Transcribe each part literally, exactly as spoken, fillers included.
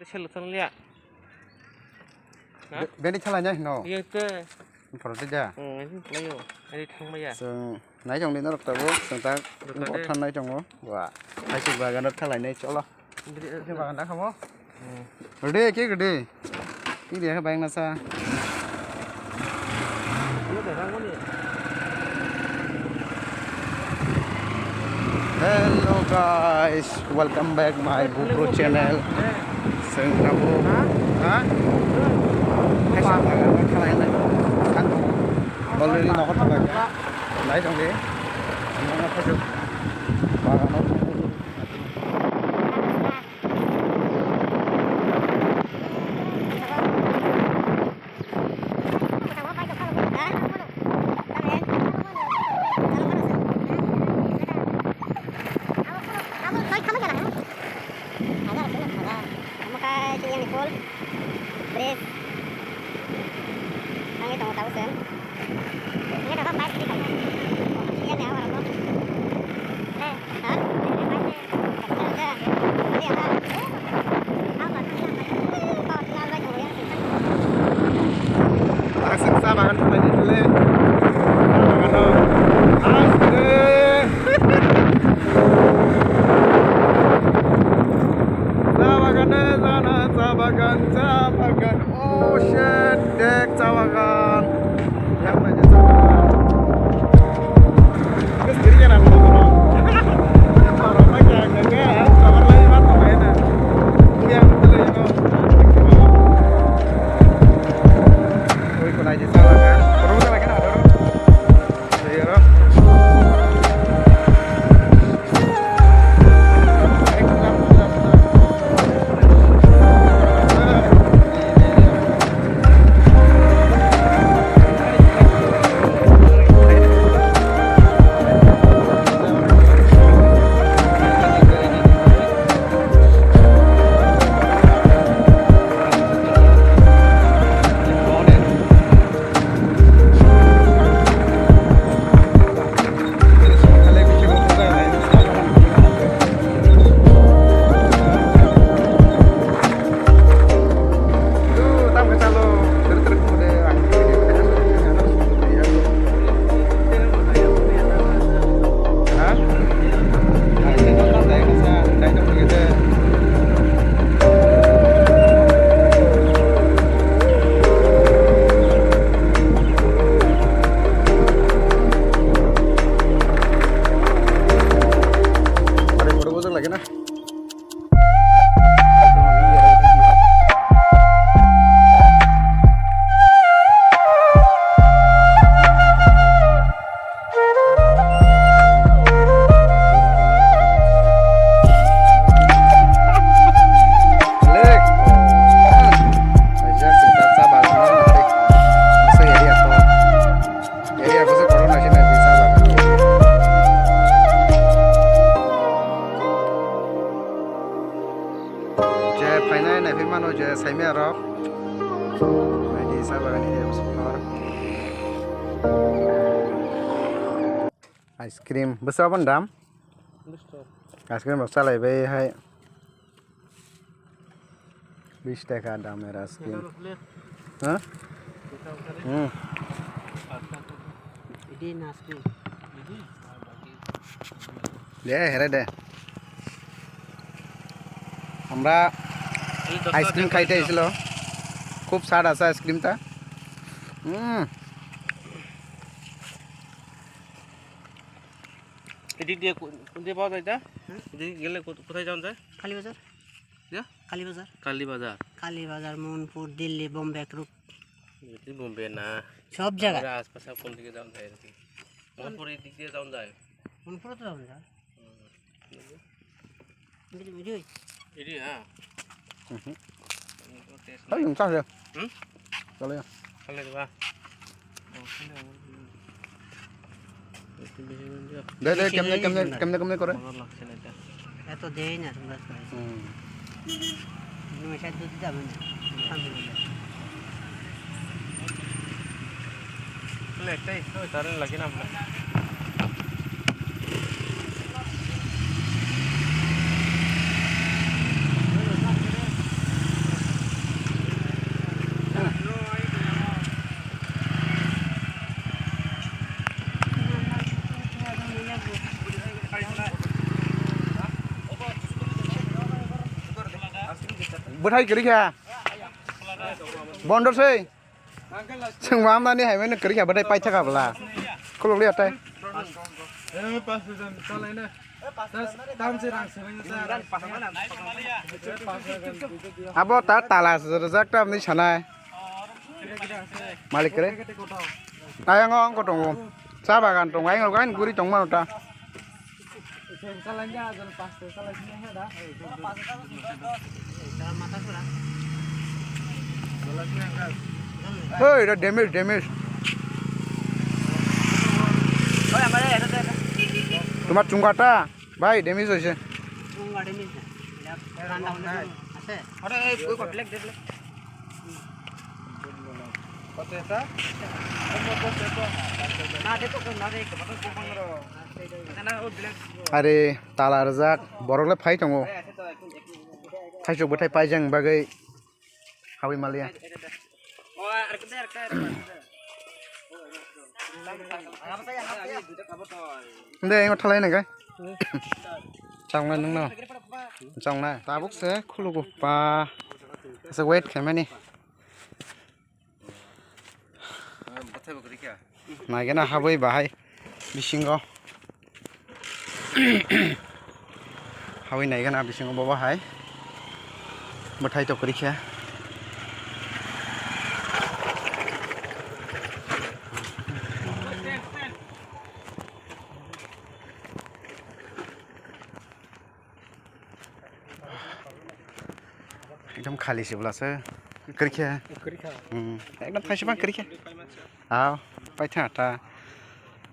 Selo thang liya. Ha? Be-, beni thalai nai hino. Iya te. Phoro de da. Hmm, ini layo. Ini thang maya. Seng nai jong ni norok tabo, seng tak. Than nai jong o. Wah, hai sik bagan o thalai nai cholo. Ini bagan da khamo. Hmm. Rede ke rede. Ini dia bayang nasa. Hello guys, welcome back my GoPro channel. Seng rabo, ha? Already nokot thang nai tong di. Aswk cha bagan khlai di le. Cha bagan o. Aswk. Cha bagan de, cha na, cha bagan, cha bagan. Oh shit, dek cha bagan. Yang mana cha bagan? Guys, diri kan aku nonton. Orang pakai agak, sabar lagi, mat, apa ini? Yang betul ya, no? Uy, ko nai di sala ka. Oro ka lagi na, oro. Iya, oro. Photo bojak lagi na. Area bwswk kotor naising naising sa bagan. Je phainai naiphaimano je saimaya rok. Naidi sa bagan area bwswk kotor. Ice cream bwswk aboni dam? Ice cream rok chalaibai hai. Bish taka dam era skin. Ha? Hmm. Idi naski. De, here de. আমরা আইসক্রিম খাইতে আইছিল। খুব স্বাদ আছে আইসক্রিমটা। হুম। এদিক দিয়ে কো-, কোন দিয়ে পাওয়া যায় এটা? হুম? এদিকে গেলে কো-, কোথায় যাওয়া যায়? কালীবাজার। ইয়া? কালীবাজার। কালীবাজার। কালীবাজার, মনপুর, দিল্লি, বোম্বে, এক রুট। দিল্লি, বোম্বে না। সব জায়গায়। আমরা আশপাশে কোন দিকে যাওয়া যায় আর কি? মনপুর এই দিক দিয়ে যাওয়া যায়। মনপুরও তো যাওয়া যায়। হুম। বুঝলি, বুঝলি? এটি, হ্যাঁ। হুম হুম। মনপুর টেস্ট। এই, চা দে। হুম? চলে যা। চলে যা। De, de, kemne, kemne, kemne, kemne kore? এত দেই না তোমরা। হুম। তুমি সাথে যদি যাবে না। তাহলে একটাই তো, কারেন্ট লাগে না আমরা। Bwthai kwrwi kha. Bondo sei. Chwng ma amani hai mano kwrwi kha bwthai paithaka bwla. Khuluk liya tai. Abo ta tala rijak tamni sanai. Malik kwrwi. Ayang o wngkha tongo. Cha bagan tongo, ayang o guri tongmano ta. Hey, এটা damage, damage. তোমার চুঙ্গাটা ভাই ড্যামেজ হয়েছে। আরে, tala rijak, borok le phai tongo. Thaisok bwthai paijak bagwi habwi maliya. Hwndai, ang thalai nang khe. Chongnai nwngno. Chongnai. Tabuk se khulugo pa. Asa wait khaimani. Naigena habwi bahai bisingo. Habwi naigena bisingo bobo hai. Bwthai to kwrwi khe. Ekdom khali se bwla se. Kwrwi khe. Kwrwi kha. Hmm. Ekdom thaisa bang kwrwi khe. Ah, paitha ta.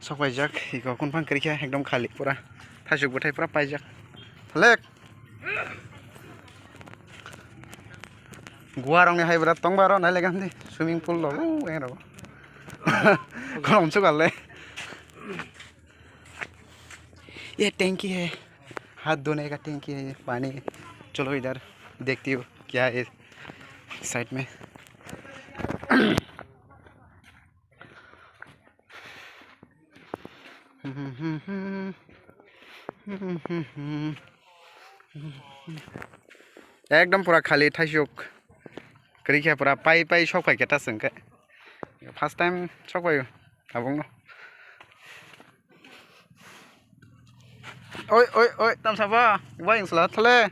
Sok paijak, iko kun phang kwrwi khe, ekdom khali pura. Thaisok bwthai pura paijak. Thalek. Guarong ni hai bwra tong baro nai lega handi swimming pool lo, uh, eng rogo. Kolom chukal le. ये टैंकी है, हाथ धोने का टैंकी है, ये पानी। चलो इधर देखती हो क्या है साइड में। Ekdom pura khali thaisuk. Kwrwi khe pura pai pai sok phai khe ta chwng khe. First time sok phai o tabuk no. Oi, oi, oi, tamsa ba, bai wng sla thale.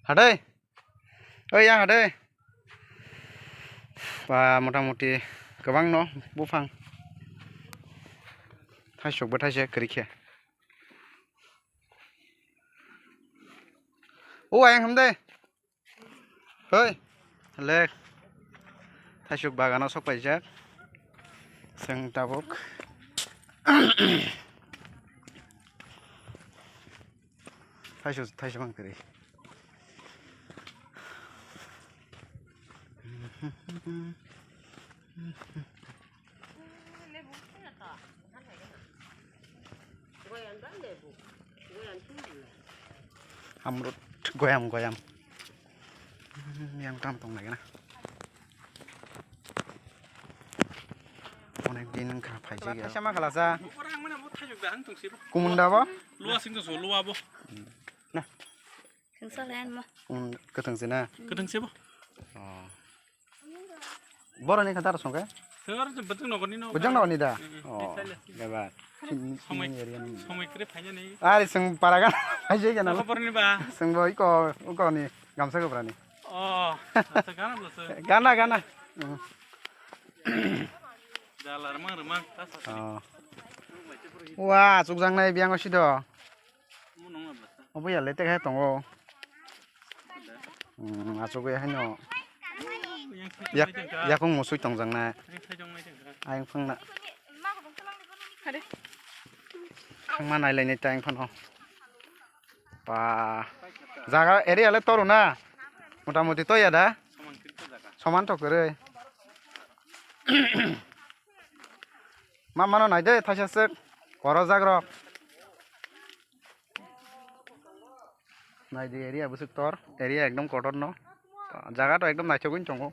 Hadai. Oi, ya hadai. Ba, mota moti kwbang no buphang. Thaisok bo thaise kwrwi khe. O ayang hamdai. Hoi. Lek. Thaisuk bagano sok paijak. Chwng tabuk. Thaisuk, thaisuk ang kwrwi. Amrut goyam goyam. Yang tam tong lagi na. Onek din wngkha phaijak ya. Kaisa ma khalasa. Kumunda bo? Luwa sing tong so, luwa bo. Na. Sengsa le anmo. Kumun kwthwng se na. Kwthwng se bo. Oh. Boroni kha dara songkhe? Sir, bwtwng nokni no. Bwtwng nokni da? Mm, mm. Oh, bebak. Somoi, somoi kre phaina ni. Ari song paraga phaijak ya na. Boroni ba. Song bo iko, iko ni gamsa ko brani. Oh, acha gana bwlasa. Gana, gana. Mm. Jala remang remang. Oh. Wa, chukjang nai biang osido. Obo ya le te khai tongo. Hmm, achugwi haino. Yak, yakung musui tongjaknai. Ayang phangna. Thangma nailainai ta ayang phano. Ba. Jaga area le toru na. Mota moti to ya da. Soman to kwrwi. Ma mano nai de thaisa sek. Koro jagrok. Nai di area bwswk tor, area ekdom kotor no. Jaga to ekdom naithok wng tongo.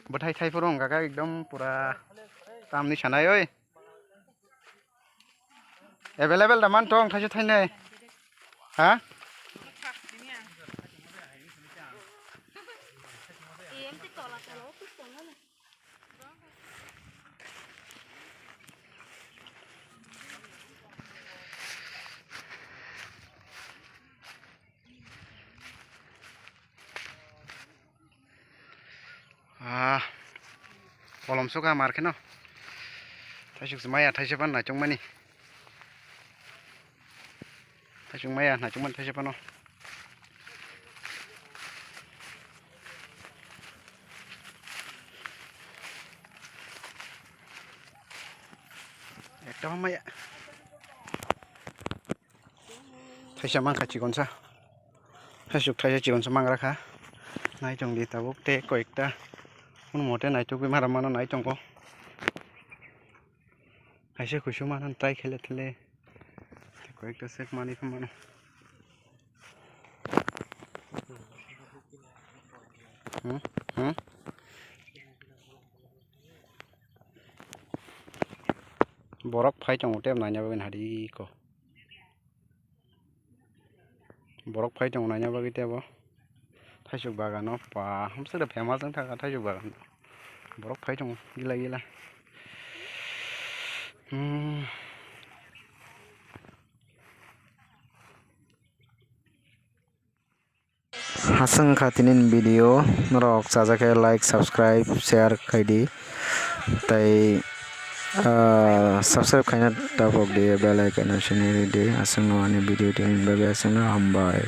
Bwthai thai phuru wngkha khe ekdom pura tamni sanai oi. Available da man tong thaisa thainai. Ha? Ah, kolom suka mar kheno. Thaisuk se maya thaisa pan naichong mani. Thaisuk maya naichong mani thaisa pano. Ekta maya. Thaisa mankha chikonsa. Thaisuk thaisa chikonsa mangra kha. Naichong di tabuk tei koyekta. Hwn mote naichogwi mara mano naichongo. Kaisa kusu mano try khele thele. Koyekta set mani kha mano. Hmm? Hmm? Borok phai tongo tei naina bagwi nahadi ko. Borok phai tongo naina bagwi tei bo thaisuk bagano pa hamswk da famous wng thangkha thaisuk bagan. Borok phai tongo gila gila. Hmm. Haswk wngkha tini video norok chajak khe like, subscribe, share khaidi. Tai, ah, subscribe khaina tapok di, bell icon no sini di. Aswkno ani video tini bagwi aswkno hambai.